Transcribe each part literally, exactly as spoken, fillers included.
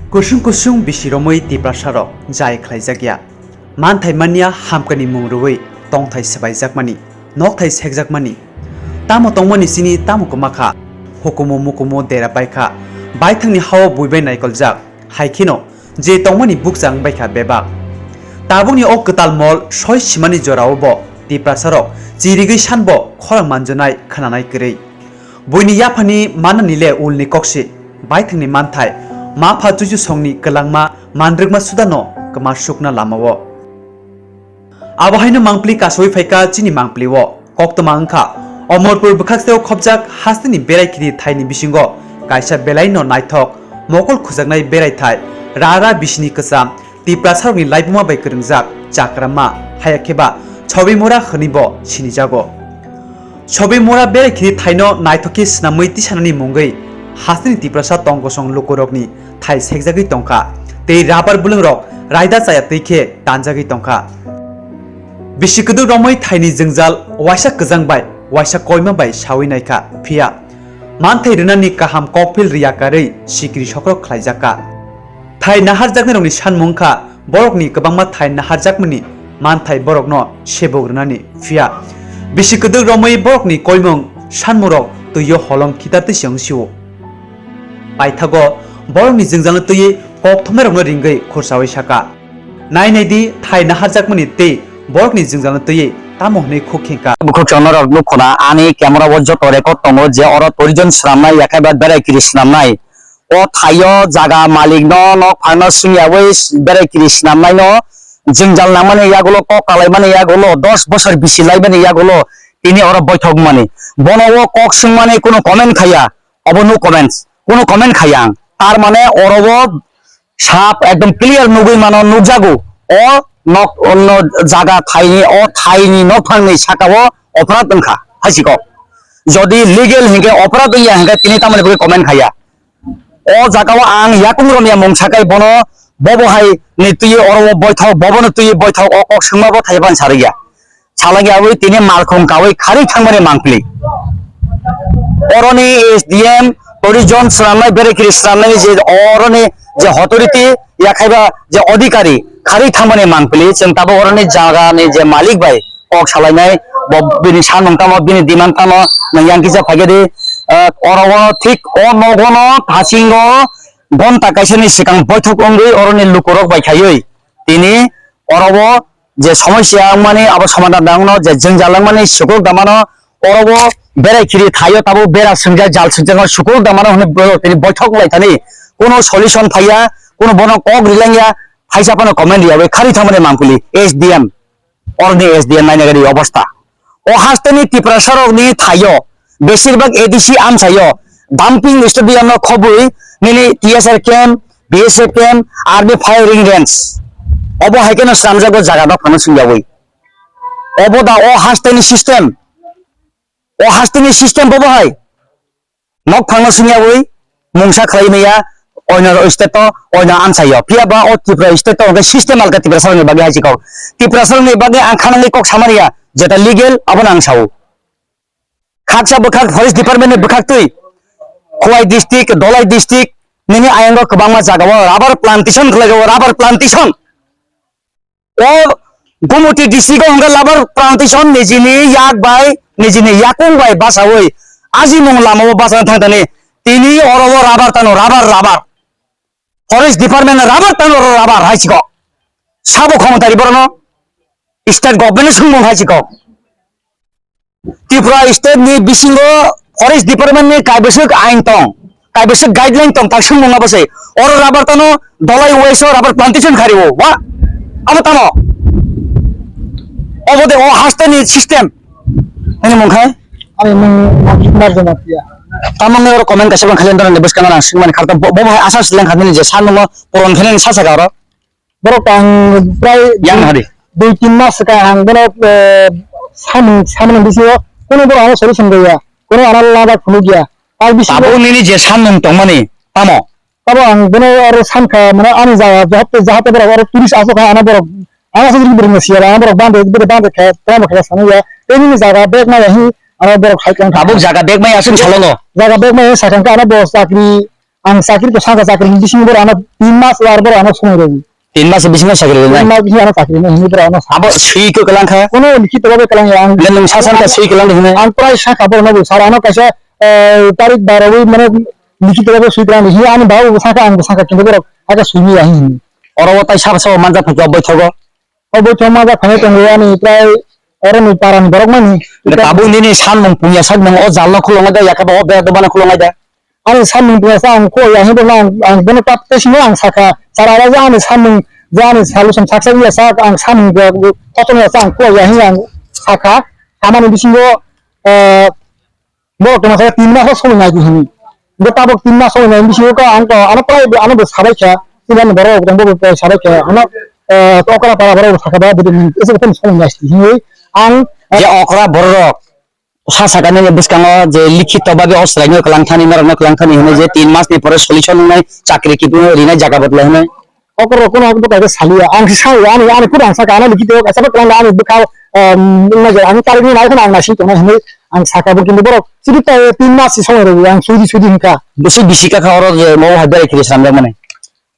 Kusung kusung bisi romwi Tiprasarok jai khlaijakya. Manthai manya hamkani mung rwui tongthai swbaijakmani, nokthai sekjakmani. Tamo tongmani chini tamo kwmakha, hukumu mukumu dera baikha, baithangni hao buibai naikoljak, hai kheno je tongmani bukchang baikha bebak. Tabukni o kwtal mol soi simani jorao bo Tiprasarok chirigwi sanbo khorang manjonai khwnanai kwrwi. Buini yaphani manani le ulni koksi, baithangni manthai, mapha chuchusongni kwlangma mandrwkma sudano kwma sukna lamao. Abo haino mangpli kasaui phaikha chini mangpli o. Koktwma wngkha, Omorpur bwkhakseo khopjak hasteni berai khiri thaini bisingo kaisa belaino naithok mokol khujaknai berai thai, ra ra bisini kwcham, Tiprasarokni laibuma bai kwrwngjak chakramma, haya kheba Chobimura hwnwibo sinijago. Chobimura berai khiri thaino naithok khe swnamwi tisanani mungwi hasteni Tiprasa tongkosong lukurokni thai sekjagwi tongkha, tei rabar bwlwngrok raida chaya twi khe tanjagwi tongkha. Bisi kwdwk romwi thaini jwngjal waisa kwjang bai waisa koima bai saui naikha, phiya manthai rwnani kaham kokphil riya karwi sikri sokrok khlaijakha. Thai naharjaknairokni sanmung wngkha borokni kwbangma thai naharjakmani manthai borokno sebuk rwnani, phiya bisi kwdwk romwi borokni koimung sanmungrok twio holong khitartwi se wngsio. Paithago borokni jwngjalno twiwi kokthumnairokno ringwi khursaui saka, "Nai nai di, thai naharjakmani tei borokni jwngjalno twiwi tamo hwnwi khuk khengkha?" Bukhuk chwngno rok nukho na, ani camera o joto record tongo je oro tourism swnamnai, yakhai ba berai kiri swnamnai. O thaio jaga malikno, nok phangno swngyaui berai kiri swnamnaino jwngjal nangmani yagulo, kok kalaimani yagulo, dos bosor bisi laimani yagulo tini oro boithok wngmani. Bono o kok swngmani kunu comment khaiya, obo no comments, kunu comment khaiya ang. Tar mane oro o sap ekdom clear nugui mano, nukjago. O nok, onno jaga thaini, o thaini nok phangni saka o oporad wngkha, hai si kok. Jodi legal hinkhe oporad wngya hinkhe tini tamoni bagwi comment khaiya. O jaga o ang yakung romya mung sakai bono, bobo hai ni twi oro o boithok, bobo ni twi boithok, o kok swngma bo thaiban sarigya. Salagi abui tini malkhung kaui khari thangmani mangpili. Oroni S D M, tourism swnamnai, berai kiri swnamnai je oroni je authority, yakhaiba je adhikari, khari thangmani mangpili, chwng tabuk oroni jaga ni je malik bai kok salainai, bo bini sanmung tamo, bini demand tamo, nang yang kisa phaikhe di, ah, oro o thik o nogo no thasingo gonta kaisa ni swkang boithok wngwi oroni lukurok bai khaiwi tini oro o je somosya wngmani abo somadhan da wngno, je jwngjal wngmani sukuruk da mano, oro o berai khiri thaio tabuk bera swngjak, jal swngjak no sukuruk da mano hwnwi bo tini boithok wnglaithani, kuno solution phaiya, kuno bono kok rilangya, thaisa phano comment riyawi khari thangmani mangpili S D M. Oroni S D M naina gari obostha. O hasteni Tiprasarokni thaio besirbak A D C amchaio dumping stadium no khobwi nini T S R camp, B S F camp, army firing range. Obo hai kheno swnamjago jaga no phano swngyawi. Obo da o hasteni system. O hasteni system bobo hai. Nok phangno swngyawi mungsa khlai maya, oino state o, oino amchaio. Phiya ba o Tripura state o hwnkhe system alka Tiprasarokni bagwi hai si kok. Tiprasarokni bagwi ang khanangwi kok samani ya, jeta legal abono ang sao. Khaksa bwkhak forest department ni bwkhak twi Khowai district, Dholai district nini ayang o kwbangma jaga o rubber plantation khlai o, rubber plantation. O Gumoti district o hwnkhe rubber plantation nijini yak bai, nijini yakung bai basaui ajimung lama o bachana thangtani tini oro o rubber tano, rubber, rubber. Forest department rubber tano, rubber hai si kok. Sabo khomotari borokno state government swngmung hai si kok. Tripura state ni bisingo forest department ni kaibwswk ain tong, kaibwswk guideline tong, tak swngmung abo se. Oro rubber tano Dholai west o rubber plantation khari o, wa? Abo tamo? Obo de o haste ni system. Nini mung khai? Ani mung Marjana Priya. Tamo ngi oro comment kaisa bang khalen dorani bwskang nang swngmani kharta bo, bo hai asa seleng kha nini je sanungo poron khe nini sasa ka oro. Borok ang prai yang hari dui tin mas ka ang bono, eh, samung, samung bisingo kono borok ano solution gaya, kono ano lada phunuk ya. Ang bisingo tabuk nini je samung tongmani tamo? Tabo ang bono aro sankha, mane ani jaga jahate, jahate borok aro tourist asok kha, ano borok, ano asok borok nasi ya, ano borok bande, borok bande kha, tamo kha sana ya. Ini jaga bek na ya hi, ano borok hai kan. Tabuk jaga bek mai asung salongo. Jaga bek mai sakang ka ano borok chakri Ang chakri ko saka chakri ni bisingo boro ano tin mas war boro ano somoi rw. Tin mas bisingo chakri rwnai? Tin mas bisingo ano chakri rwnai hwnwi boro ano sa. Abo swi ko kwlang kha? Kono likhito babe kwlang ya ang. Le nwng sa san kha swi kwlang de hwnwi? Ang prai saka boro no bo sar ano kaisa, eh, tarik baro wi mane likhito babe swi kwlang de hwnwi ani babu bo saka ang bo saka kintu boro aka swi ya hwnwi. Oro o tai sabo sabo manjak phai o boithogo. O boithok manjak phai tongo ani prai oro ni para ni borok mani. Le tabuk nini sanmung punya sak nang o jal no khulungo da yakaba o bag do bana khulungo da. Ani samung tongsa ang koi ya hinwi bono ang, ang bono tap tei sino ang sakha. Sara raja ani samung je ani solution saksa ya sak ang samung je kotor ya ang koi ya hinwi ang sakha. Hamani bisingo, eh, borok tongma khe tin mas somoi nai di hinwi. Bo tabok tin mas somoi nai bisingo ka ang to ano prai ano bo sabai kha. Tin borok tong bo sabai kha. Ano, eh, okra para borok sakha ba bidi ese ko somoi nai di hinwi ang, eh, je okra borok sa sakani ni bwskango je likhito babe o chwraino kwlang thani, norokno kwlang thani hwnwi je tin masni pore solution wngnai chakri kiphilwi rinai jaga bwdlai hwnwi. Okorok kono bwkha khe saliya. Ang se sao, ani, ani pura ang saka, ano likhito kaisa bwkha ani bwkha, um, wngna je ang tarikni nai kheno ang naising tongnai hwnwi ang saka bo, kintu borok chiri tai tin mas si somoi rwdi ang suidi suidi hwnkha. Bwswk bisi kakha oro je mo hai berai khiri swnamjakmani?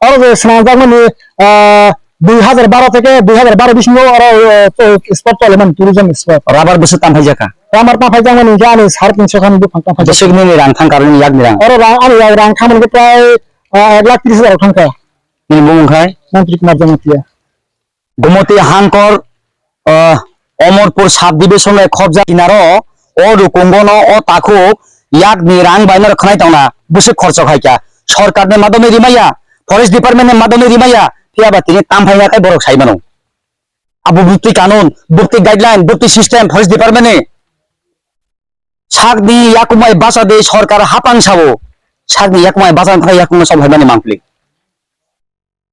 Oro je swnamjakmani, ah, dui hajar baro theke dui hajar baro bisingo oro, eh, to spot chole mani, tourism spot. Rubber bwswk tam phaijakha? Rubber tam phaijakmani hwnkhe ani sare tinso khan buphang tam phaijakha. Bwswk nini rang thang karwi yakni rang? Oro rang, ani rang thangmani hwnkhe prai, ah, ek lakh tris hajar thangkha. Nini bumung khai? Mantri Kumar Jamatia. Gomoti Hangkor, ah, Omorpur sub division bai khobjak kinaro o rukungo no o takhuk yakni rang bai no khwnai tongna bwswk khorchok hai kha. Sorkar ni madome rimaya, forest department ni madome rimaya, phiya ba tini tam phai ya khe borok sai mano. Abo bukti kanun, bukti guideline, bukti system forest department ni sakni yakumai bacha de sorkar hapang sabo, sakni yakumai bacha phai yakumai sabo hai mani mangpli.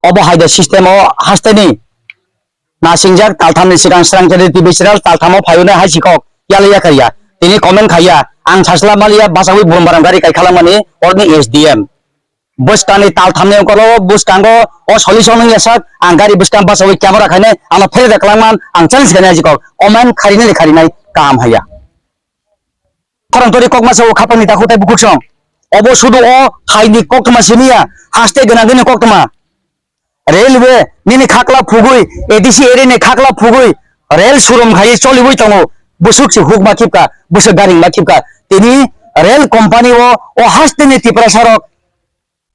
Obo hai da system o haste ni nasingjak taltham ni sikang srang chari T V channel taltham o phai hwnwi hai sikok yali yakar ya. Tini comment khai ya, ang sasla mali ya bachawi burum baram gari kai khalang mani orni S D M. Bwskang ni taltham ni ongkor o bwskango o solution wng ya sak ang gari bwskang bachawi camera khainai ano phere da kwlang man ang challenge khainai hai sikok comment kharinai kharinai kaham hai ya. Khorang tori kok masa o khapang ni takhuk tai bukhuk song. Obo sudu o thai ni koktwma simi ya, haste gwnang gwnang koktwma. Railway nini khakla phugui, A D C area ni khakla phugui, rail surum khai choliui tongo. Busuk si huk ma khipka, busuk garing ma khipka. Tini rail company o, o haste ni Tiprasa rok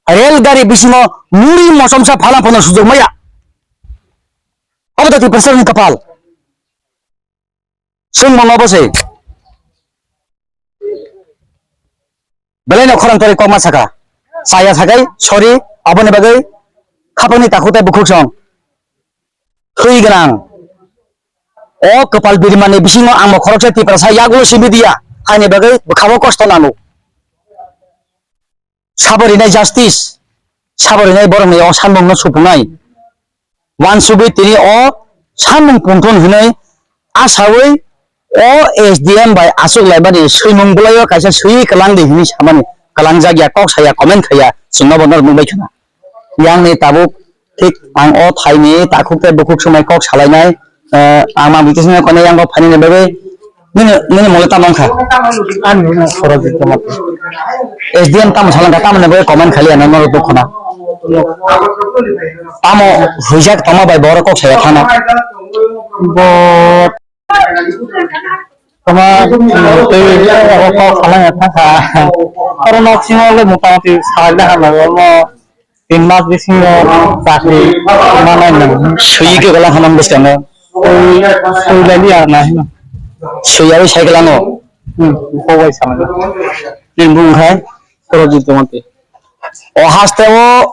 rail gari bisingo muri mosomsa phalang phano sujok maya. Obo to Tiprasa ni kapal. Swngmung obo se. Belai no khorang tori kokma saka. Saya sakai, sorry, aboni bagwi khapangni takhuk tei bukhuk song. Thwi gwnang. O kwpal birimani bisingo ang bo khoroksa Tiprasa yagulo simi diya. Haini bagwi bwkhao kosto nango. Sabo rinai justice, sabo rinai borokni o sanmungno supungnai. Wansugwi tini o sanmung pungthun hwnwi asaui o S D M bai achuk laimani swimung bwlaio kaisa swi kwlangdi hwnwi samani kwlangjak ya, kok saya, comment khaiya, chwngno bo norok nukbai khna. Yang ni tabuk thik ang o thaini takhuk tei bukhuk swmai kok salainai, eh, ang ma bwtwi swngna kona yang bo phainani bagwi nini, nini mole tamo wngkha? Ani mole Sorojit Dematia. S D M tamo salangkha, tamoni bagwi comment khali ano norok dukho na. Tamo huijak tongma bai borok kok saya khana. Bo toma tei abo kok salangya thangkha. Oro nok singo le motamoti salai na hamlaio omo. Tin mas bisingo chakri manai nang. Swi ke gola hamang bwskango. Swi, swi lai liya na hino. Swi yawi cycle ano. Hmm, ko wai sama. Nini bumung khai? Sorojit Dematia. O haste o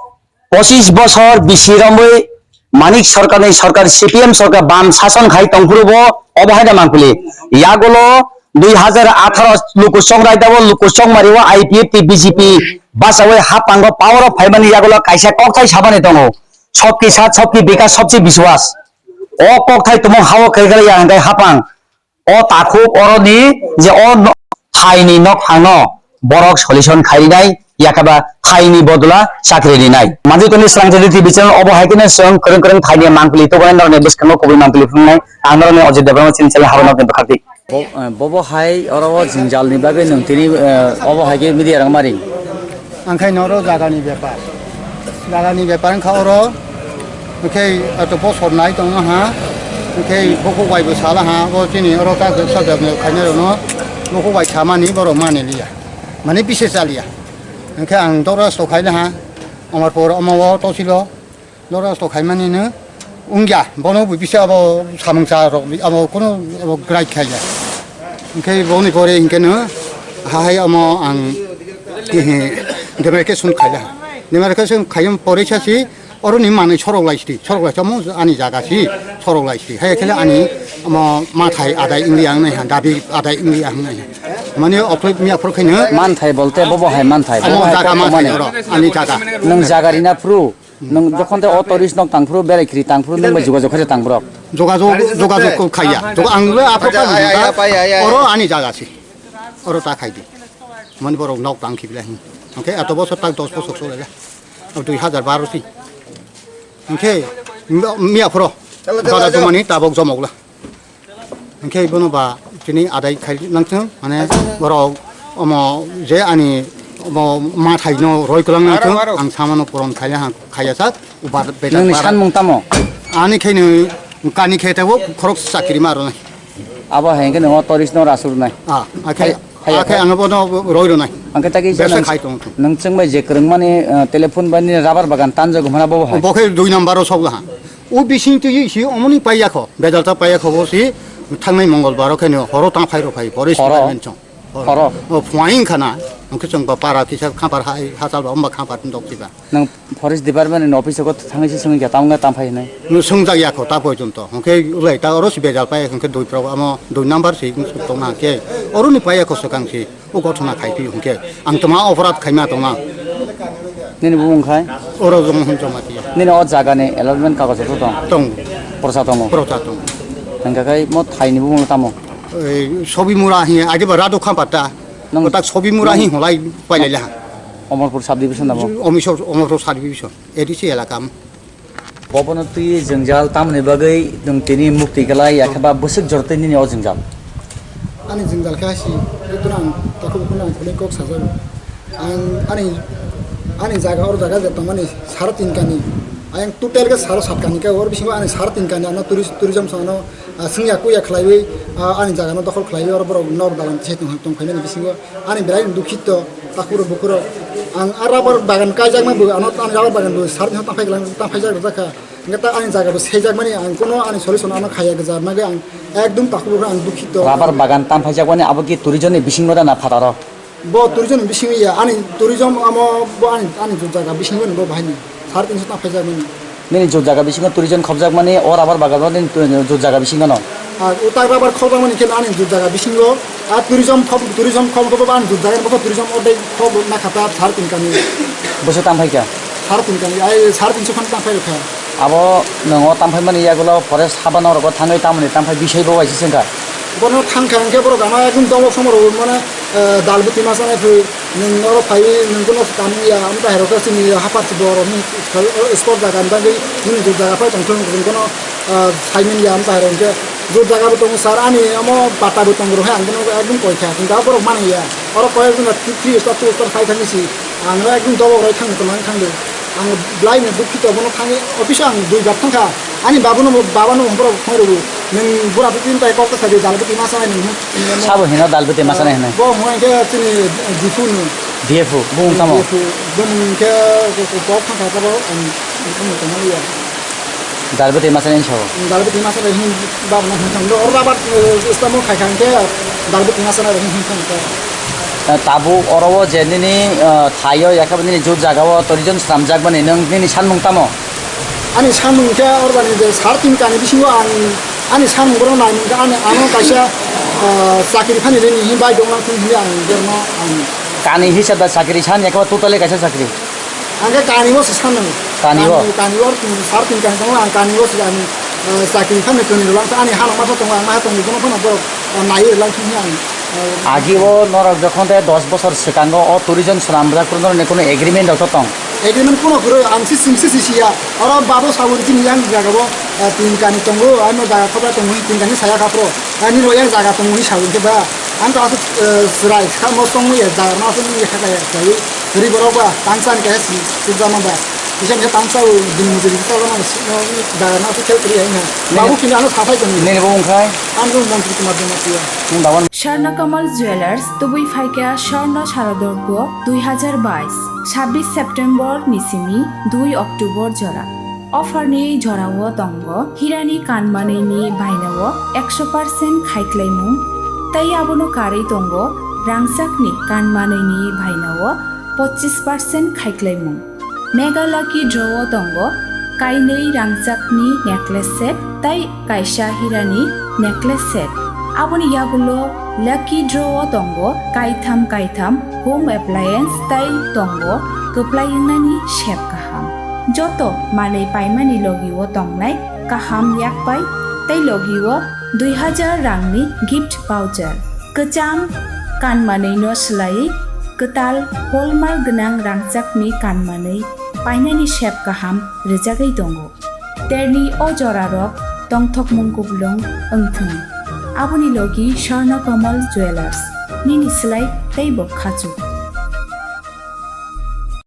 pochis bosor bisi romwi Manik Sarkar ni sarkar, C P M sarkar bam sason khai tongphuru bo obo haino mangpili. Yagulo dui hajar atharo Luku Chongrai dabo Luku Chongmari o I P F T B J P bachawi hapango power o phaimani yagulo kaisa kokthai sabani tongo. Sabki saath, sabki vikas, sabki biswas. O kokthai tumung hao kaigalya hingkai hapang. O takhuk oroni je o no-, thaini nokhangno borok solution khairinai, yakhaba thaini bodula chakri rinai. Manjui tongni Srangchari T V channel obo hai kheno chwng kwrwng kwrwng thaini mangpili tubunai norokni bwskango kubui mangpili phunuknai. Ang norokni Ajit Debbarma chini channel habo nokni bwkhakdi. Bo-, eh, bobo hai oro o jwngjal ni bagwi nwng tini, eh, obo hai khe media rok mari. Angkhe noro jagani bepar. Jagani bepar wngkha oro, angkhe ato bosor nai tongno ha, angkhe bukhuk bai bo sala ha, bo chini oro ta sajak khainai rokno bukhuk bai samani borok mani liya. Mani bise chaliya. Angkhe ang dora sto khaina ha, Amarpur omo o tosilo. Lora sto khaimani no wngya, bono bo bisa abo samung cha rok abo kono abo grai khaya. Hingke boni pore hingke no hahai amo ang demarcation khaila. Demarcation khayam pore sa si oro ni manui sorok lai sti, sorok lai chamo ani jaga si, sorok lai sti. Hai khela ani amo mathai adai wngya ang nai ha, dabi adai wngya ang nai ha. Mane okhoi miya phor khaino. Manthai bolte bobo hai manthai, amo bobo hai jaga kok manthai mani. Oro, ani jaga. Nang jaga rina phru. Nwng jokhon tei o tourist nok tang phuru, berai khiri tang phuru, nwng bai jogajog khe tang borok. Jogajog, jogajog kok khaiya. Jog-, ang le aphok Acha, kha ai, ai, jogajog. Ai, ai, ai, Oro ai. Ani jaga si. Oro ta khai di. Mani borok nok tang khibla hin. Hingke ato bosor tak dos bosor sole le. Dui hazar baro si. Hingke miya phoro. Chala, chala, Dada chala. Jomani tabok jomok la. Hingke bono ba chini adai khai nangthung, mane borok omo je ani omo mathai no roi kwlang nangthung, ang samano puron khaiya ha, khaiya sak, ubar beta Nangni para. Sanmung tamo? Ani khe ni kani khe tebo khorok chakri ma rwnai. Abo hai hingke nongo tourist no rasur nai. Ah, akhe, Hai, hai, akhe hai. Ang bono roi rwnai. Angke tagi Besa nang, khai tong thung. Nang chwng bai je kwrwng mani, eh, telephone bai ni rubber bagan tanjak humana bobo hai. Bo khe dui number o sok ha. O bising twi si omoni paiya kho, bedalta paiya kho bo si thangnai Mongolbar o khaino horo tang phai rok phai, forest Horo? Department chong. Horo? O phuaing khana, hwnkhe chwng ba para kisa khampar hai, hachal ba, umba khampar dok siba. Nang forest department ni office o thangwi se swngwi kha, tamo wngkha tam phai hinwi? Nw swngjak ya kho ta poijonto, hwnkhe ulai ta oro si bedal paiya kho, hwnkhe dui pro amo dui number si tongna khe, oro ni paiya kho swkang si. O gothona khai phi hwnkhe ang tma oporad khaima tongma. Nini bumung khai? Oro jong hwn joma tiya. Nini o jaga ni allotment kagoj rok tong? Tong. Porsa tongo? Porsa tong. Hwnkha khai mo thai ni bumung tamo? Ei, Sobi Mura hi, adi ba Radu Khampata. Nang O tak Sobi Mura hi nang holai pailai laha. Omorpur subdivision abo? Omisor, Omorpur subdivision. A D C elaka. Bobono twi jwngjal tamoni bagwi nwng tini mukti kwlai ya khe ba bwswk jora twi nini o jwngjal? Ani jwngjal khe hasi, jotono ang takhuk bukhukno ang thani kok sajak. Ang ani, ani jaga oro jaga je tongmani saro tin kani. Ayang total khe saro sat kani khe, oro bisingo ani saro tin kani ano tourist, tourism sano, ah, swngya kuya khlaiwi, ah, ani jaga no dokhol khlaiwi oro borok nok dalan se tong, tong phaimani bisingo. Ani belai dukhito, takhuk rok bukhuk rok. Ang a rubber bagan kaijakma bo, ano ani rubber bagan bo sar din tangphai glang, tangphai jak rwjak kha. Hingke ta ani jaga bo seijakmani, ang kono ani solution ano khaiya gwja, nagwi ang ekdum takhuk rok ang dukhito. Rubber bagan tangphai jak mani abo ki tourism ni bisingo da na phataro? Bo tourism ni bisingo ya, ani tourism amo bo ani, ani jaga bisingo ni bo bahai ni. Sar tin so tangphai jak mani. Nini jut jaga bisingo tourism khobjakmani, o rubber bagan o nini tu-, jut jaga bisingo no? Ah, o tak rubber khobjakmani khe ani jut jaga bisingo, ah, tourism khob-, tourism khob-, khob-, ani jut jaga ni bokol tourism o dei khob nakha ta sar tin kani. Boso tang phai kha? Sar tin kani, ai sar tin so khan tang phai kha. Abo nwng o tang phai mani yagulo forest habano rogo thangwi tamoni tang phai bisai bo waisa sengkha? Bono thang kha hwnkhe borok ama ekdum domo somoro mane, eh, dalbwtwi ma sanai phai. Nwng oro phaiwi nwng bono tamo ya, amtwi hai rok khe chini hapar si borok ni spot jaga ni bagwi nini jut jaga phai tongthung, nwng bono, ah, sai manya amtwi hai rok hwnkhe jut jaga bo tongo sir, ani omo pata bo tongo rw hai, ang bono ekdom koi kha, hwnkhe borok mani ya, oro koi ekdom three star, two star phai thangwi si, ang ekdom dobok rwi thangwi tongmani thangwi, ang belai no dukhi to bono thangwi office o ang dui bar thang kha. Ani babu no, baba no borok phone rwgo. Nwng bura bwtwi bai kok ta sadi, dalbwtwi ma sanai nwng. Sabo hino dalbwtwi ma sanai hino. Bo hwnwi khe chini Difu no. D F O, bung tamo? D F O, bo nwng khe kok thang kha bo, ang, ang tongmani ya. Dalbwtwi ma sanai sabo? Dalbwtwi ma sanai hin baba no hin thang. Oro rubber, eh, stamo khai kha hwnkhe dalbwtwi ma sanai hin hin thang kha. Eh, tabuk oro o je nini, eh, thaio, yakhe bo nini jut jaga o tourism swnamjakmani, nwng nini sanmung tamo? Ani sanmung khe oro jani je sar tin kani bisingo ang ani sanmung bono nai mungkha, ani ano kaisa, ah, chakri phani rini hin bai dong lang thung hinwi ang berma ang. Kani hisab da chakri san yakhe totally kaisa chakri? Ang khe kani o se sanmung. Kani o? Kani, kani o sar tin kani tongo, ang kani o se ang, ah, chakri phani toni rwlang ani hano masa tongo, ang masa tongo bono phano borok, ah, nai rwlang thung hinwi ang. Agi o norok jokhon tei dos bosor swkango o tourism swnamjak, norokni kono agreement rok to tong? Agreement kono kwrwi, ang si singsi si siya. Oro babo sawi chini yang jaga bo, eh, tin kani tongo, ano jaga khobra tongo, tin kani saya kapro. Ani ro yang jaga tongo ni sawi ke ba. Ang to aswk, eh, chwrai, samo tongwi ya, jaga no aswk nungwi hakha ya, chwrai, chwrai borok ba, tangsa ni kaisa si, si jama ba, kisa kisa tangsa o, din mujuri kisa jama si, no, jaga no aswk khel kri ya, ina. Babu kini ano saphai tong. Nini bo wngkhai? Ang bo Montri Kumar Jamatia. Nung dawan. Swarna Kamal Jewelers, tubui phaikha Swarna Sharadorgo dui hazar bais, sabbish September ni simi dui October jora. Offer ni jorao tongo hirani kanmanwi ni bainao ekso percent khaiklaimung, tei abono karwi tongo rangchakni kanmanwi ni bainao pochis percent khaiklaimung. Mega Lucky Draw o tongo kainwi rangchakni necklace set tei kaisa hirani necklace set. Aboni yagulo Lucky Draw o tongo kaitham kaitham home appliance tei tongo kwplai wngnani sep kaham. Joto manwi paimani logi o tongnai kaham yakpai tei logi o dui hazar rangni gift voucher. Kwcham kanmanwi no swlaiwi kwtal hallmark gwnang rangchakni kanmanwi painani sep kaham rwjagwi tongo. Terni o jorarok tongthokmung kuplung wngthung. Aboni logi Swarna Kamal Jewelers, nini slai teibo khachuk.